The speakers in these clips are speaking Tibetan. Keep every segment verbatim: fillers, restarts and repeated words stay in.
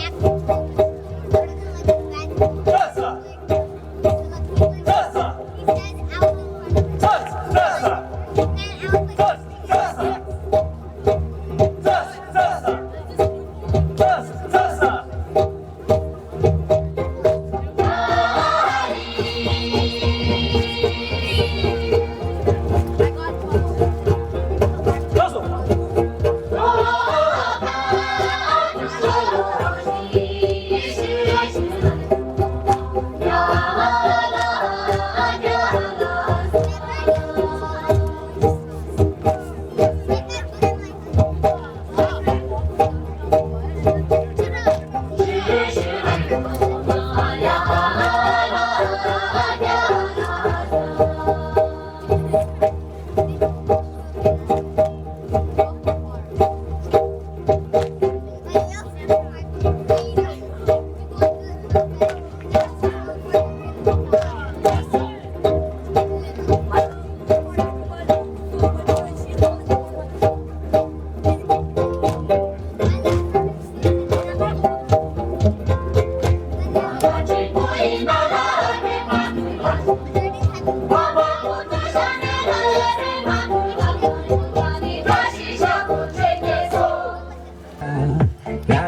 ཡ་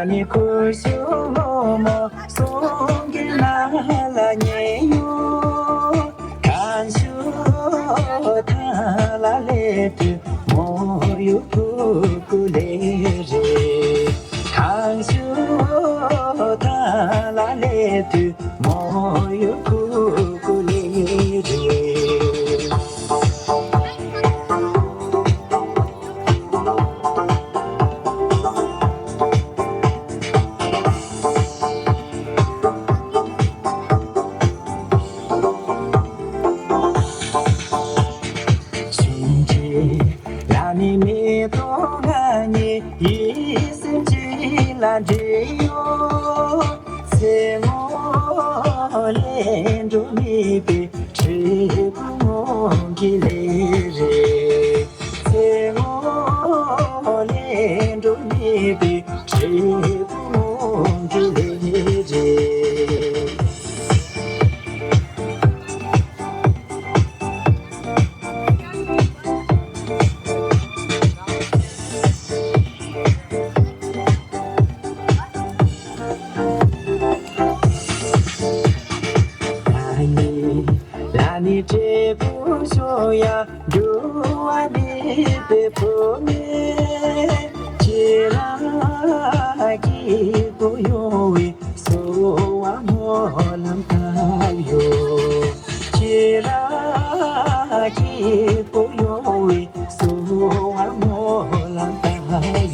ནི་ཁུ་ཤུ་མོ་མོ་སོང་གི་ན་ལ་ཉེ་ཡོ། ཁང་ཤུ་ཐ་ལ་ལེ་དུ་མོ་ཡུ་ཀུ་ཀུ་ལེ་རེ། ཁང་ཤུ་ཐ་ལ་ལེ་དུ་མོ་ཡུ་ཀུ་ཀུ་ལེ་རེ། ལ་ནི་མེ་ཏོག་ང་ཉིད་ཡིད་སེམས་གཅིག་ལ་འདྲེས་ཡོད། ཚེ་སྔོན་ལས་འགྲོ་མེད་པའི་འབྲས་བུ་སྔོན་གྱི་ལས་རེད། ཚེ་སྔོན་ལས་འགྲོ་མེད་པའི་འབྲས་བུ་སྔོན་གྱི་ལས་རེད། ལ་ནི་འབྲས་བུ་ཤོ་ཡ་འགྲོ་བ་མེད་པའི་བུ་མེད་ཁྱེད་རང་སྐྱིད་པོ་ཡོང་བའི་གསོལ་བ་སྨོན་ལམ་བཏབ་ཡོད། ཁྱེད་རང་སྐྱིད་པོ་ཡོང་བའི་གསོལ་བ་སྨོན་ལམ་བཏབ་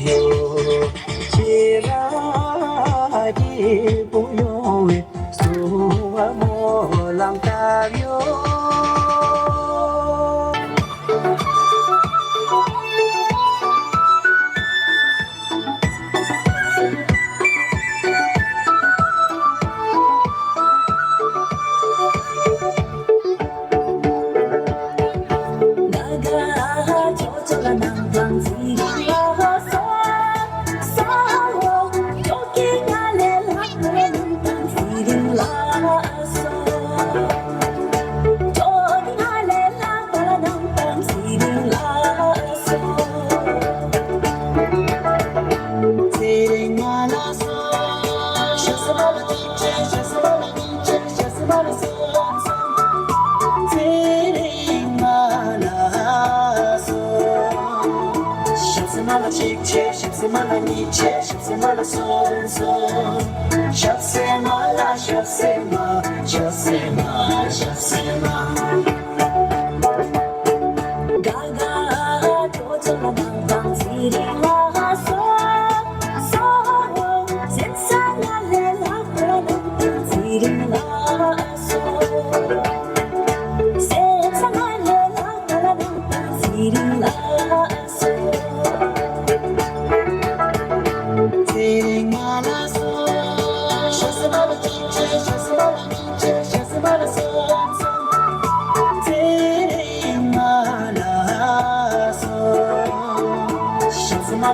ཡོད། ཁྱེད་རང་སྐྱིད་པོ་ཡོང་བའི་གསོལ་བ་སྨོན་ལམ་བཏབ་ཡོད། ཞབས་སེ་མ་ལ་གཅིག་བྱས། ཞབས་སེ་མ་ལ་གཉིས་བྱས། ཞབས་སེ་མ་ལ་གསུམ་གསུམ། ཞབས་སེ་མ་ལ། ཞབས་སེ་མ། ཞབས་སེ་མ། ཞབས་སེ་མ།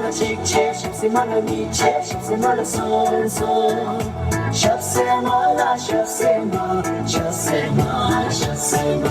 གཅིག་བྱས་ཞབས་སེ་མ་ལ། གཉིས་བྱས་ཞབས་སེ་མ་ལ་སོང་སོང་། ཞབས་སེ་མ་ལ། ཞབས་སེ་མ། ཞབས་སེ་མ། ཞབས་སེ་མ།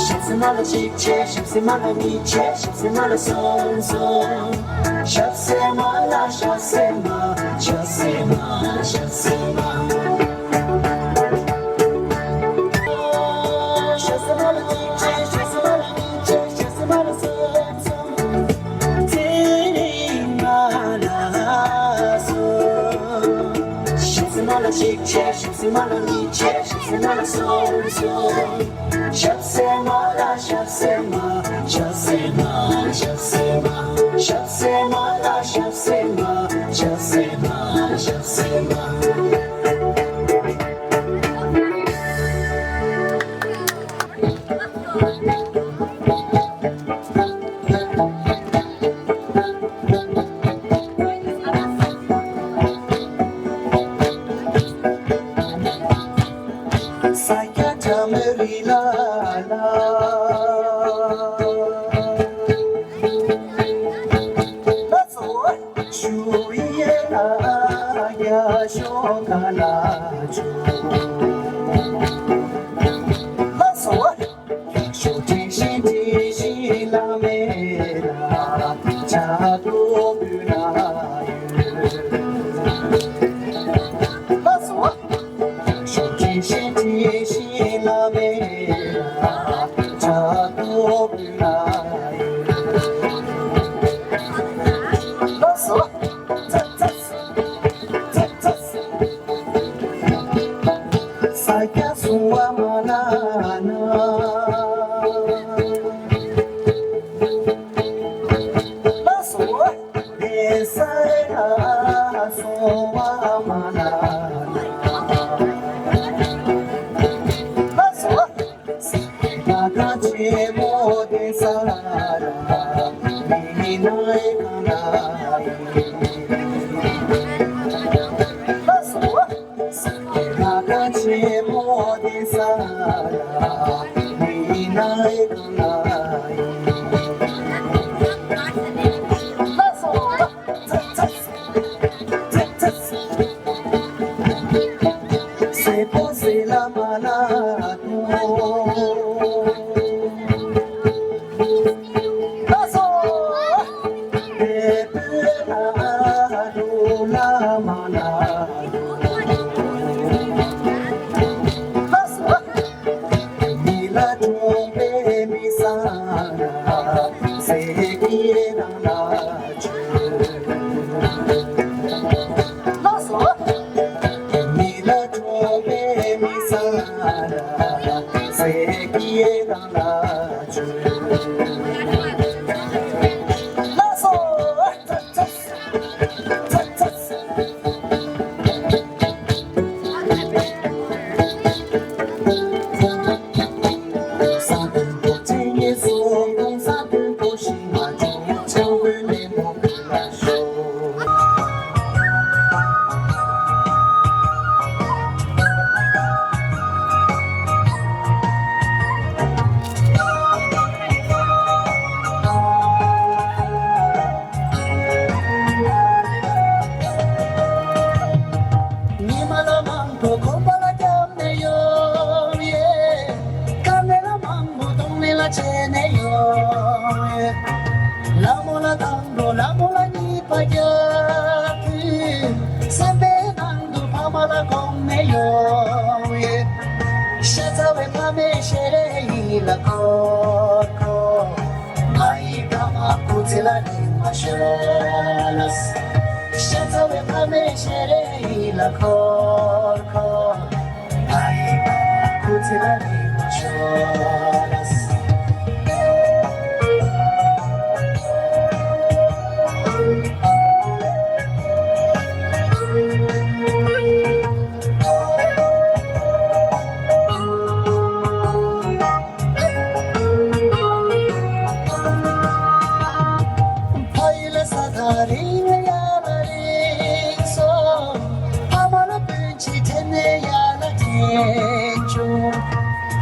ཞབས་སེ་མ་ལ། གཅིག་བྱས་ཞབས་སེ་མ་ལ། གཉིས་བྱས་ཞབས་སེ་མ་ལ་སོང་སོང་། ཞབས་སེ་མ་ལ། ཞབས་སེ་མ། ཞབས་སེ་མ། ཞབས་སེ་མ། ཞབས་སེ་མ་ལ། གཅིག་བྱས་ཞབས་སེ་མ་ལ། གཉིས་བྱས་ཞབས་སེ་མ་ལ་སོང་སོང་། ཚེ་རིང་མ་ལ་སོང་། ཞབས་སེ་མ་ལ། གཅིག་བྱས་ཞབས་སེ་མ་ལ། གཉིས་བྱས་ཞབས་སེ་མ་ལ་སོང་སོང་། ཞབས་སེ་མ་ལ། ཞབས་སེ་མ། ཞབས་སེ་མ། ཞབས་སེ་མ། ཞབས་སེ་མ་ལ། ཞབས་སེ་མ། ཞབས་སེ་མ། ཞབས་སེ་མ། ས་སྐྱ་གྲ་མོ་རི་ལ་ལ། ལགས་སོ། ཞུ་ཡི་ཡེ་ལ་རྒྱ་ཤོ་ག་ལ་ཆུ། ལགས་སོ། རྒྱ་ཤོ་དྲི་ཞིམ་དྲི་ཞིམ་ལ་མེ་ལ་ཇ་ཏོ་བུ་ལ་ཡོད། ལགས་སོ། རྒྱ་ཤོ་དྲི་ཞིམ་དྲི་ཞིམ་ལ་མེ་ལ་ཇ་ཏོ་བུ་ལ་ཡོད། ལགས་སོ། ཚ་ཚ་ཚ་ཚ། ས་སྐྱ་སོང་བ་མ་ལ་ན། ལགས་སོ། བདེ་ས་ལ་སོང་བ་མ་ལ་ན། ལགས་སོ། ས་སྐྱ་ལྷ་ཁང་ཆེན་མོ་བདེ་ས་ལ་མི་ནའི་གང་ལ་ཡིན། ལགས་སོ། ས་སྐྱ་ལྷ་ཁང་ཆེན་མོ་བདེ་ས་ལ་མི་ནའི་གང་ལ་ཡིན། ལགས་སོ། ཚ་ཚ། སེ་པོ་སེ་ལ་མ་ལ་ཏོ། ལགས་སོ། དེ་པོ་ལ་ཏོ་ལ་མ་ལ་ཏོ། ལགས་སོ། མི་ལ་གྲོང་པའི་མི་ས་ལ་ཟེར་གྱི་རང་ལ། ལགས་སོ། མི་ལ་གྲོང་པའི་མི་ས་ལ་ཟེར་གྱི་རང་ལ་བྱོས། ལགས་སོ། ཚ་ཚ་ཚ་ཚ། ལ་འཁོར་འཁོར། ཨ་ཡི་ཕ་མ་སྐུ་ཚེ་ལ་རིང་མ་ཤོར། ཤ་ཚ་བའི་ཕ་མའི་ཞལ་རས་ཡིད་ལ་འཁོར་འཁོར། ཨ་ཡི་ཕ་མ་སྐུ་ཚེ་ལ་རིང་མ་ཤོར། ཕ་ཡུལ་ལ་ས་ཐག་རིང་ཡ་ལ་རིང་སོང་། ཕ་མ་ལ་སྤུན་མཆེད་དྲན་ནས་ཡ་ལ་དྲན་བྱུང་།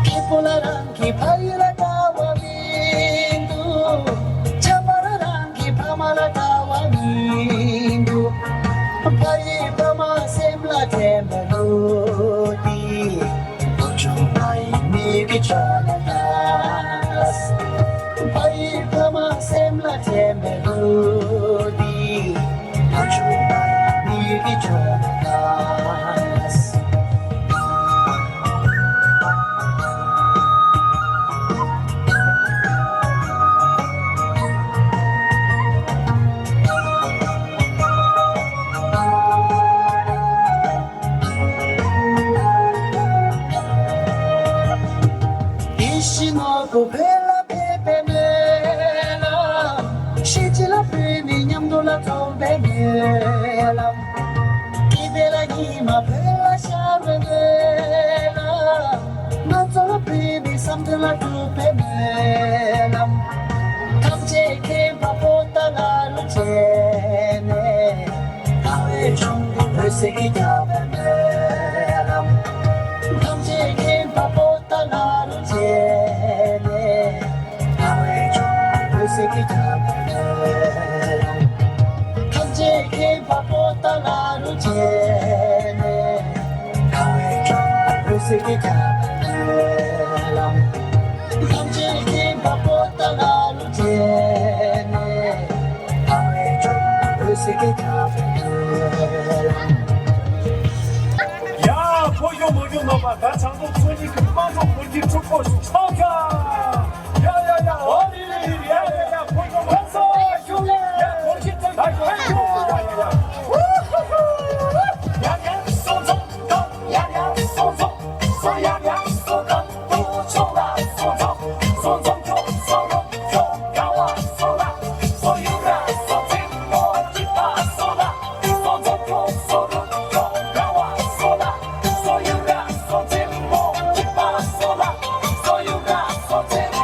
སྐྱིད་པོ་ལ་རང་གི་ཕ་ཡུལ་ལ་ལྟ་བ་མི་འདུག་ཁྱབ་པ་ལ་རང་གི་ཕ་མ་ལ་ལྟ་བ་མི་འདུག་ཕ་ཡི་ཕ་མ་སེམས་ལ་དྲན་པ་ལུས་ཏེ། བུ་ཆུང་ཕ་ཡི་མིག་གི་ཕྱོགས་ལ་ལྟ། ཕ་ཡི་ཕ་མ་སེམས་ལ་དྲན་པའི་ལུས་འདི། བུ་ཆུང་ཕ་ཡི་མིག་གི་ཕྱོགས་ལ་ལྟ། ཡིད་བཞིན་ནོར་བུ་བོད་ལ་ཕེབས་པའི་སྨོན་ལམ། གཞིས་བྱེས་ལ་ཕུལ་ནས་མཉམ་དུ་ལ་འཛོམས་པའི་སྨོན་ལམ། སྐྱིད་པའི་ལ་ཉི་མ་བོད་ལ་ཤར་བའི་སྨོན་ལམ། ང་ཚོ་ལ་ཕུལ་བའི་བསམ་དོན་ལ་འགྲུབ་པའི་སྨོན་ལམ། ཐམས་ཅད་མཁྱེན་པ་པོ་ཏཱ་ལ་རུ་བྱས་ནས། དགའ་བའི་འབྱུང་པོ་འོད་ཟེར་གྱིས་ཁྱབ་པའི་སྨོན་ལམ། ཐམས་ཅད་མཁྱེན་པ་པོ་ཏཱ་ལ་རུ་བྱས་ནས། དགའ་བའི་འབྱུང་པོ་འོད་ཟེར་གྱིས་ཁྱབ་པའི་སྨོན་ལམ། ཐམས་ཅད་མཁྱེན་པ་པོ་ཏཱ་ལ་རུ་བྱས་ནས། དགའ་བའི་འབྱུང་པོ་འོད་ཟེར་གྱིས་ཁྱབ་པའི་སྨོན་ལམ། ཐམས་ཅད་མཁྱེན་པ་པོ་ཏཱ་ལ་རུ་བྱས་ནས། དགའ་བའི་འབྱུང་པོ་འོད་ཟེར་གྱིས་ཁྱབ་པའི་སྨོན་ལམ། ཡ། ཕོ་གཞོན་མོ་གཞོན་ནོར་བུ་དགའ། བྱམས་སྐྱོང་ཚོགས་གཉིས་ཀྱི་དམངས་གཙོ་གོང་འཕེལ་གྲུབ་པོ་ཤོག་ཤ། ཡ་ཡ་ཡ། ཨོ་ལི་ལི་ལི། ཡ་ཡ་ཡ། ཕོ་གཞོན་མོ་གཞོན། ཡ་ཡ་ཡ། ཕོ་གཞོན་ཚོ་ཡ་ཡ་ཡ། ཡ་ཡ་སོང་ཙང་།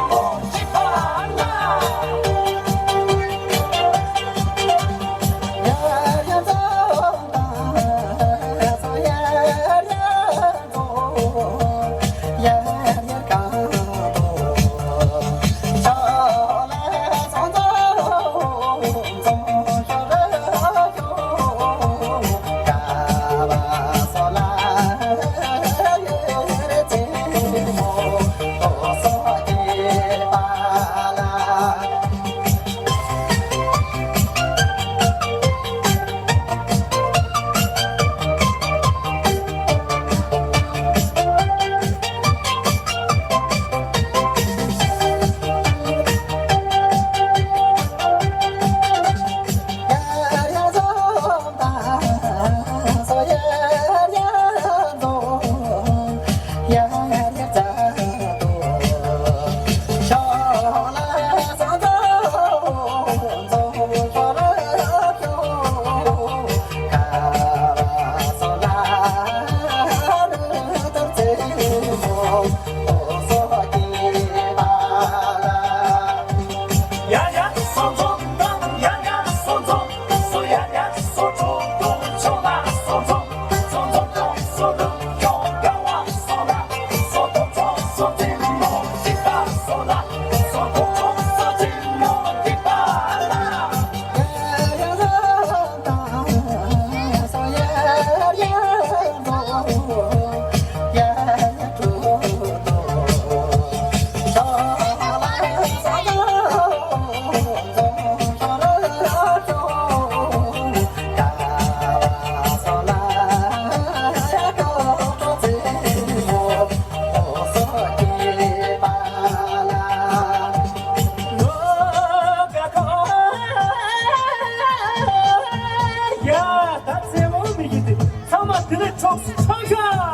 ཚོགས་སུ་འཚོགས་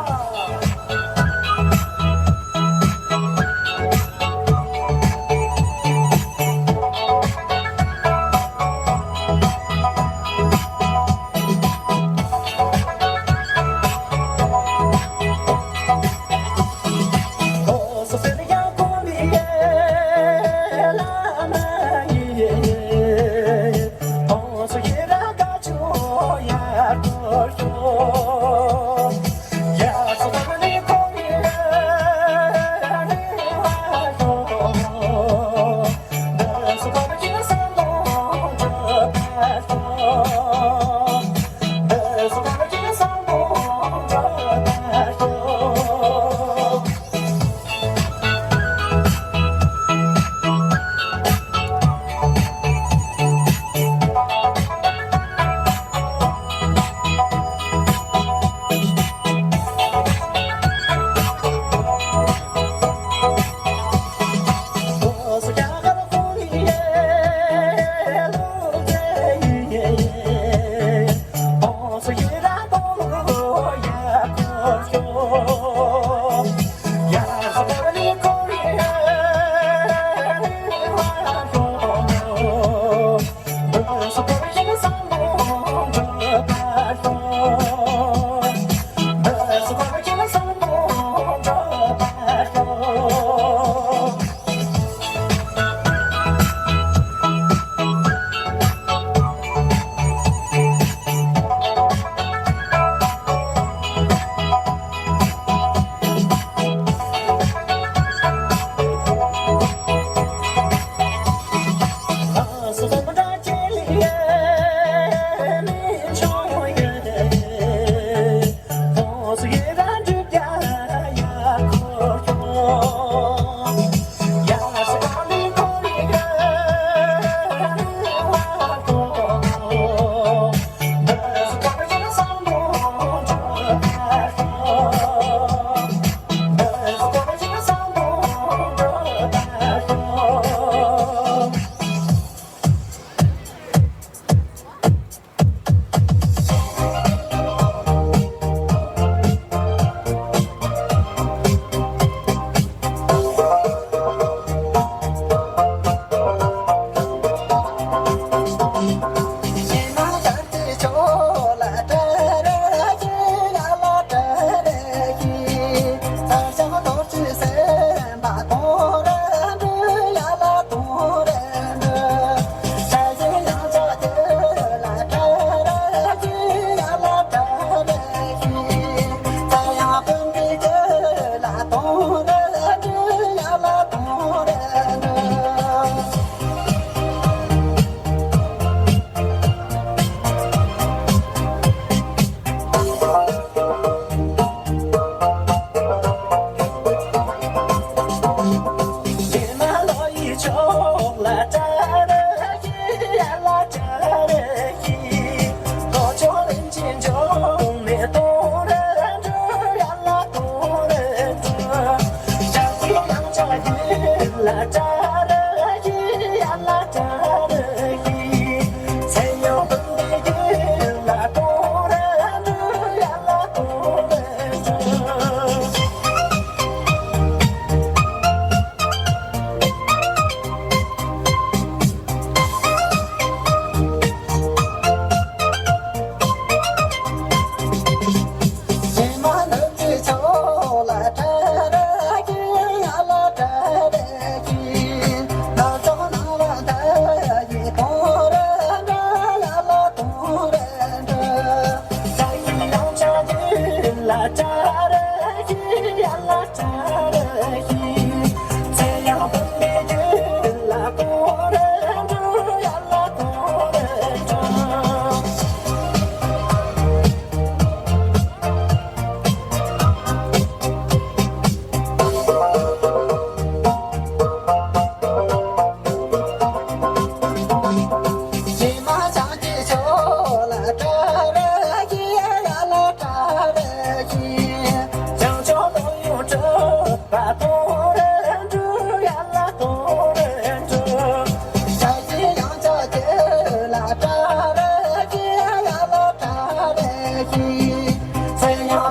ཤོག་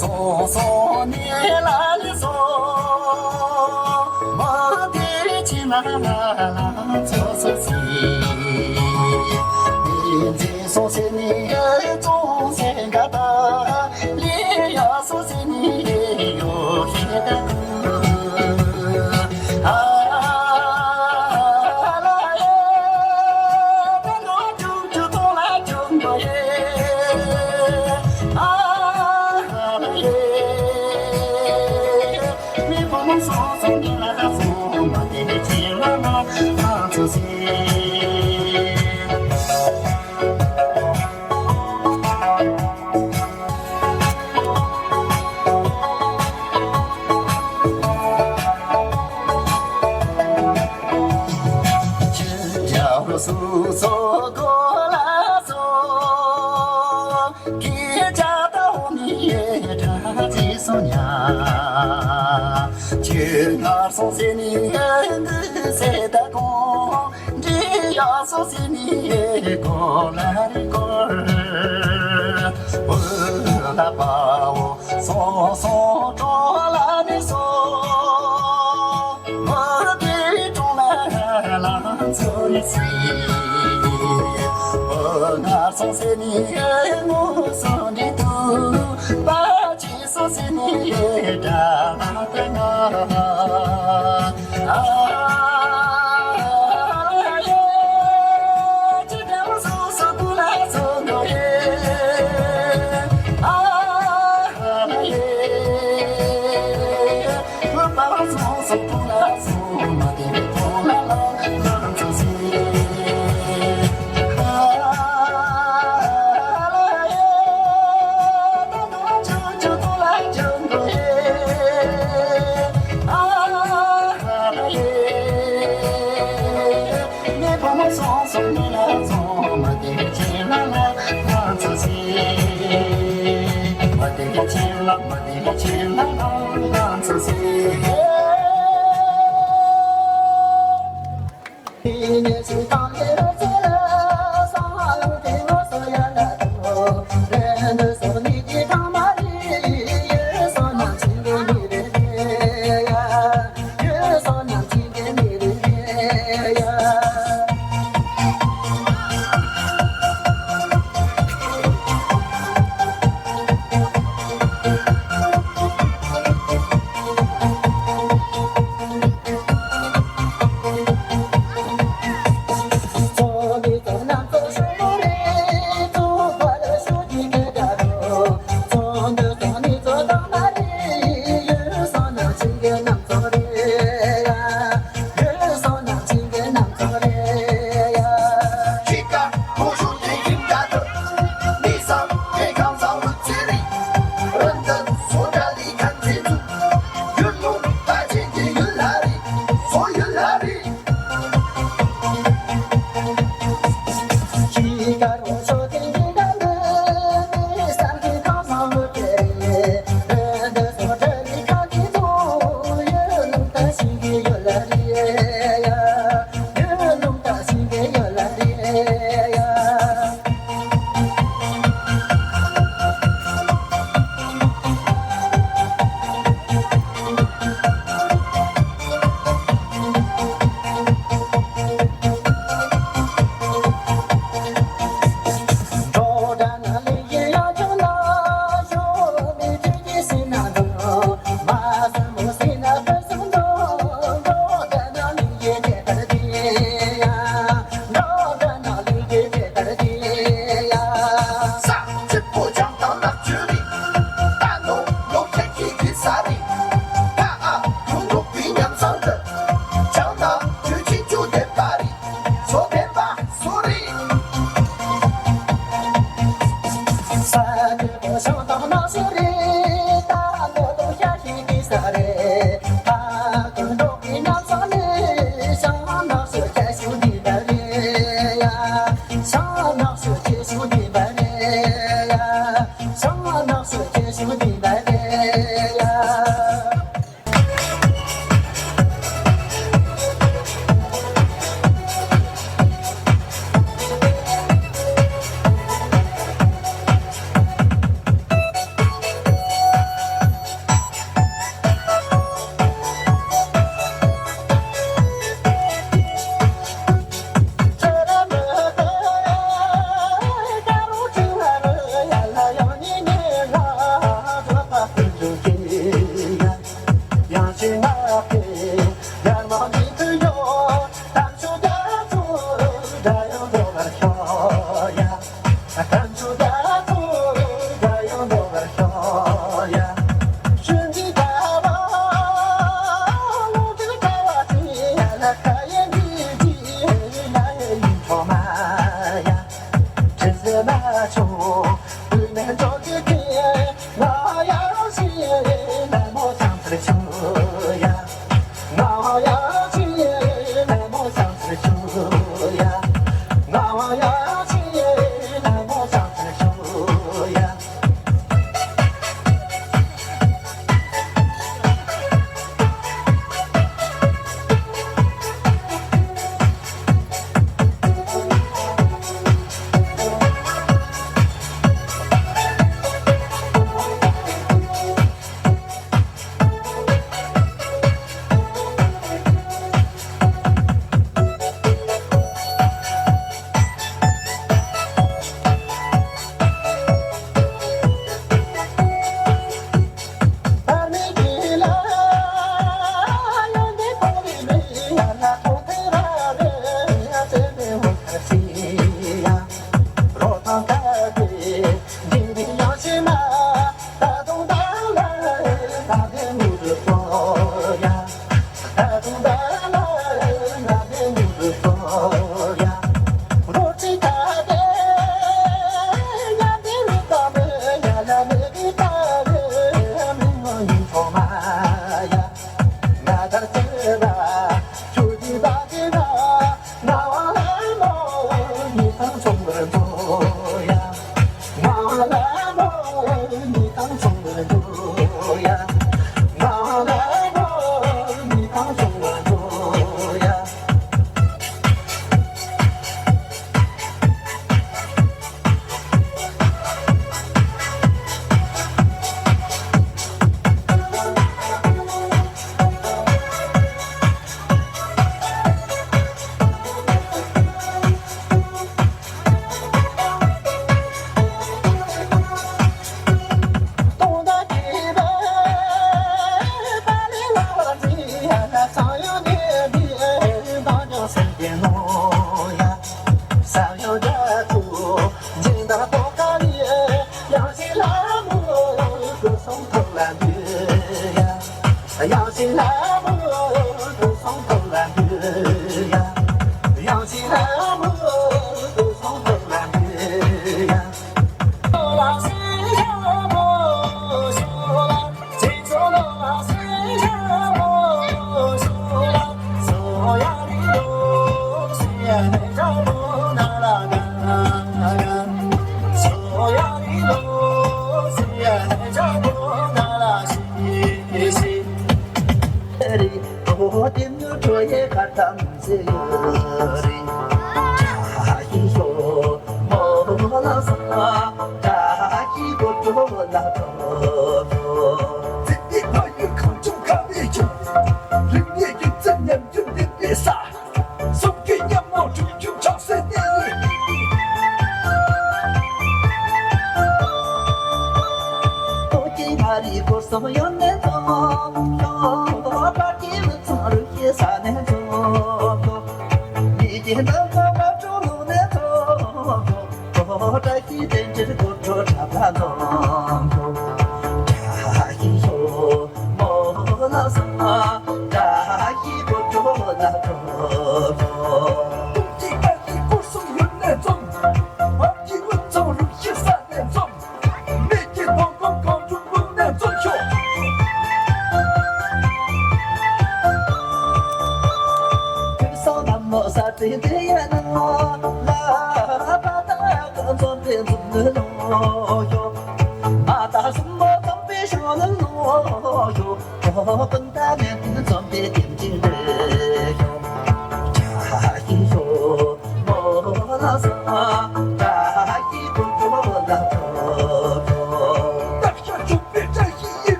སོང་སོང་ནས་ལ་ལས་སོང་། མ་བདེ་ཕྱི་ན་ལ་ཚོ་སོ་སི། མི་འཛིན་སོང་སེ་ནི་ཙོང་སེ་འགའ་ད། ལི་ཡ་སོང་སེ་ནི་ཡོ་ཤེ་ད་གུ། ཨ་ལ་ཡ། ད་ནོ་ཅུང་ཅུང་ཏོ་ལ་ཅུང་གོ་ཡེ། ཨ་ལ་ཡེ། མི་ཕོ་མོ་སོ་སོ་ཉི་ལ་སོ་མ་དེ་ཆེ་ལ་ན་ང་ཚོ་སེ། ཁྱེད་རྒྱལ་པོ་སུ་སོ་གོ་ལ་སོ། ཁྱེད་ཅག་ད་འོ་མི་ཡེ་དྲ་ཅི་སོ་ཉ། ཁྱེད་ངར་སོང་སེ་ནི་ཡེ་འདི་སེ་ད་གོང་། འདི་ཡ་སོ་སི་ནི་གོ་ལ་རི་གོ། བུ་ལ་པའོ་སོ་སོ་གྲོ་ལ་ནི་སོ། བུ་དེ་གྲོ་ལ་ལ་ཚོ་ནི་སི། བུ་ང་སོ་སི་ནི་ངོ་སོ་འདི་དུ་པ་ཅི། སོ་སི་ནི་ཡེ་དྲ་ང་དེ་ང་། ཨ་ཡེ། ཅི་དྲ་བ་སོ་སོ་ཀུ་ལ་སོ་ནོ་ཡེ། ཨ་ཡེ། བུ་པ་སོ་སོ་ཀུ་ལ་སོ་མ་དེ་ཐོ་ལ་ལ་ལ་སོ་སི། ཨ་ཡེ།